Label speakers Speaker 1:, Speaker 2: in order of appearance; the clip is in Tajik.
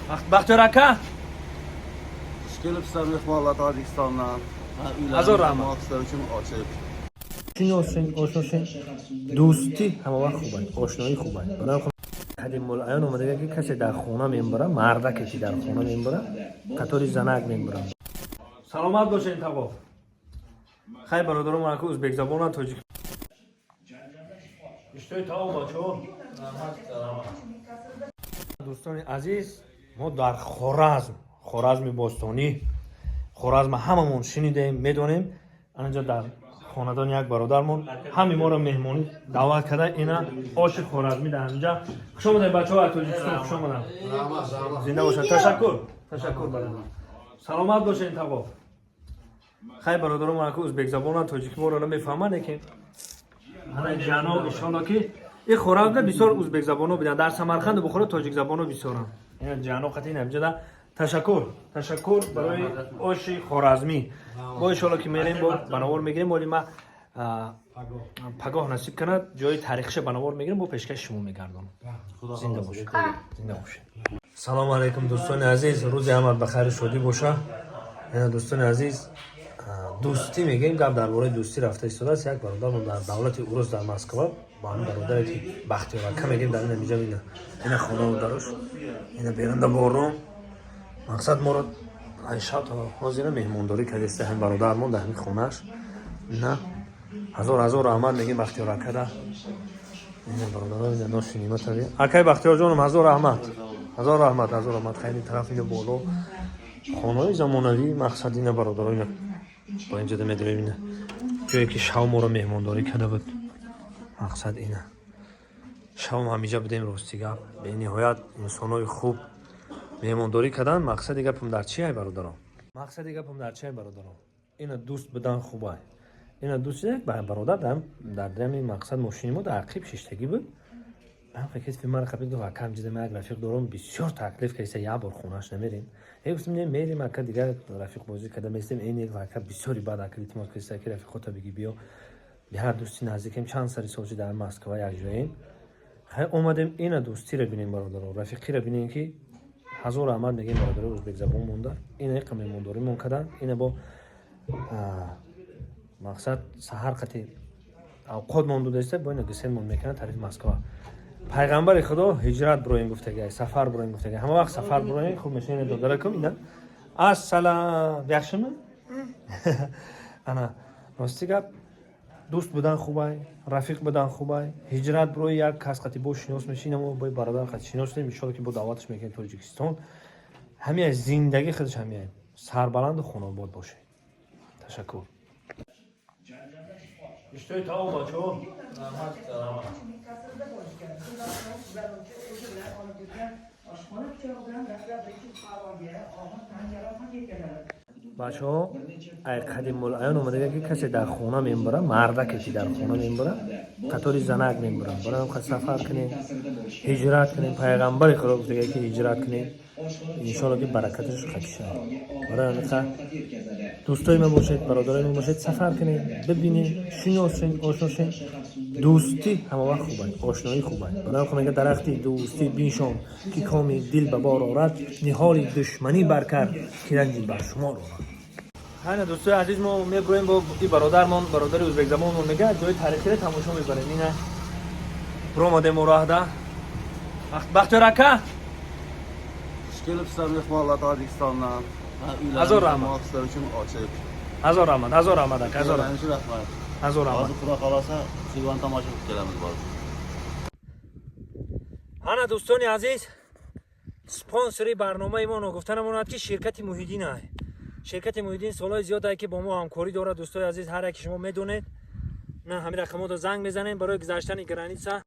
Speaker 1: Бахтиёр ака.
Speaker 2: Xush kelibsizlar, mehmonlar, Tojikistondan.
Speaker 1: Azor rahmat.
Speaker 2: Sizlar uchun ochiq.
Speaker 1: Шиносен, ошношен. Дӯстӣ ҳама вақт хуб аст, ошноӣ хуб аст. Барои қадимулайён омадага, ки касе дар хона мебара, мардаке ки дар хона мебара, қатори занак мебарам. Саломат бошед, тағо. Хай, бародаро, манаку узбекзабонан, тоҷик. Иштои таом, бачаҳо. Дӯстони азиз, мо дар Хоразм, Хоразми бостонӣ. Хоразма ҳамамон шунидем, медонем. Анҷа дар хонадони як бародармон ҳами моро меҳмонӣ даъват карда. Ина оши хоразмӣ дар ҳаминҷа. Хуш омадем, бачаҳо, аз Тоҷикистон хуш омадам. Зинда бошад. Ташаккур, ташаккур, бародар. Саломат бошед, тағо. Хай, бародаро, манаку узбекзабонан, тоҷики моро намефаҳманд, лекин ана ҷано, иншолло, ки и Хоразмда бисёр узбекзабоно буданд, дар Самарқанду Бухоро тоҷикзабоно бисёранд. Ина ҷано қати ин ҳаминҷада. Ташаккур, ташаккур барои оши хоразмӣ. Бо иншолло, ки мерем, бо банавор мегирем. Оли ма пагоҳ насиб кунад, ҷои таърихиша банавор мегирем, бо пешкаши шумо мегардонам. Зинда бошед, зинда бошед. Салому алайкум, дӯстони азиз, рӯзи ҳамат ба хайру шодӣ боша. Ина, дӯстони азиз, дӯстӣ мегӯем, гап дар бораи дӯстӣ рафта истодааст. Як бародармон дар давлати урус, дар Москва, бо ҳамин бародаре, ки Бахтиёр ака мегӯем, дар ина миҷа, ина, ина хонаву дарош, ина беранда борон. Мақсад, моро айшаб то ҳозира меҳмондорӣ кардеста ҳамин бародармон дар ҳамин хонааш. На, ҳазор ҳазор раҳмат мегӯем Бахтиёр акада. Ина, бародаро, ина ноши ниматави. Акай Бахтиёрҷоном, ҳазор раҳмат, ҳазор раҳмат, ҳазор раҳмат. Хайри тараф ина боло хонаҳои замонавӣ. Мақсад, ина, бародаро, ина бо инҷода медорем, ина ҷое, ки шав моро меҳмондорӣ карда буд. Мақсад, ина шавм ҳамиҷа будем. Рости гап, бениҳоят инсонои хуб меҳмондорӣ кардан. Мақсади гапам дар чи ай, бародарон? Мақсади гапам дар чи ай, бародарон? Ина дӯст будан хубай. Ина дӯст, як бародар дар дами, мақсад, мошини мо дар ақиб шиштагӣ буд. Ман фикр ман қабил гуфт: «Акам, ҷида ман як рафиқ дорам, бисёр таклиф кардиса, як бор хонааш намерем?» Гуфтем: «Не, мерем, ака, дигар рафиқбозӣ карда местем». Эни ака бисёри баъд ака илтимос кардиса, ки рафиқота бигӣ, биё. Биҳар дӯсти наздикем, чанд сари сол дар Москва якҷоем. Хай, омадем, ина дӯстиро бинем, бародаро, рафиқиро бинем, ки ҳазор раҳмат мегем бародарои узбекзабон монда. Ина иқа меҳмондоримон карданд. Ина бо мақсад саҳар қати авқот мон додаиста, бо ина гиселмон мекунад тарафи Москва. Пайғамбари Худо ҳиҷрат бироем гуфтагай, сафар бироем гуфтагай. Ҳама вақт сафар бироем, хуб мешава. Ина додаракум, ина ассалам, яхшими? Ана, рости гап, дӯст будан хубай, рафиқ будан хубай. Ҳиҷрат бирои, як кас қати бо шинос мешинам, бо бародар қати шинос шудем. Иншолло, ки бо даъваташ мекунем Тоҷикистон. Ҳамия зиндагӣ худаш ҳамия. Сарбаланду хонобод бошед. Ташаккур. Иштои таом, бачаҳо.
Speaker 3: Kassada bo'lishgan. O'zi bilan olib yurgan oshxona pichog'i bilan dastlab birinchi fuqaroga og'ir tan jarohati yetkazadi.
Speaker 1: Бачаҳо, ай қадимулайён омадага, ки касе дар хона мебара, мардаке ки дар хона мебара, қатори занак мебарам. Барои сафар кунем, ҳиҷрат кунем. Пайғамбари Худо гуфтага, ки ҳиҷрат кунем, иншолло, ки баракаташ хакиша. Барои ҳамиқа, дӯстои ма бошед, бародарои ма бошед, сафар кунем, бибинем, шиносем, ошношем. Дӯстӣ ҳама вақт хубай, ошноӣ хубай. Барои ҳам мега: «Дарахти дӯстӣ биншон, ки коми дил ба бор орад, ниҳоли душманӣ баркар, ки ранҷи бар шумор орад». Ҳайна, дӯстои азиз, мо меброем бо и бародармон, бародари узбекзабонмон мега, ҷои таърихиро тамошо мебарем. Ина биромадем мо роҳда. Бахтиёр ака.
Speaker 2: Xush kelibsizlar, mehmonlar, Tojikistondan.
Speaker 1: Azor rahmat.
Speaker 2: Sizlar uchun ochiq.
Speaker 1: Ҳазор раҳмат, ҳазор раҳмат, ака, ҳазор раҳмат.
Speaker 2: Uchun rahmat.
Speaker 1: Ҳазор раҳмат.
Speaker 2: Hozir, Xudo xohlasa, Sivon tomosha qilib kelamiz borib.
Speaker 1: Ҳана, дӯстони азиз, спонсори барномаи мо ногуфта намонад, ки ширкати Муҳиддин ай. Ширкати Муҳиддин солҳои зиёд ай, ки бо мо ҳамкорӣ дорад. Дӯстои азиз, ҳар яке шумо медонед, на ҳамин рақамотро занг мезанем барои гузаштани граница.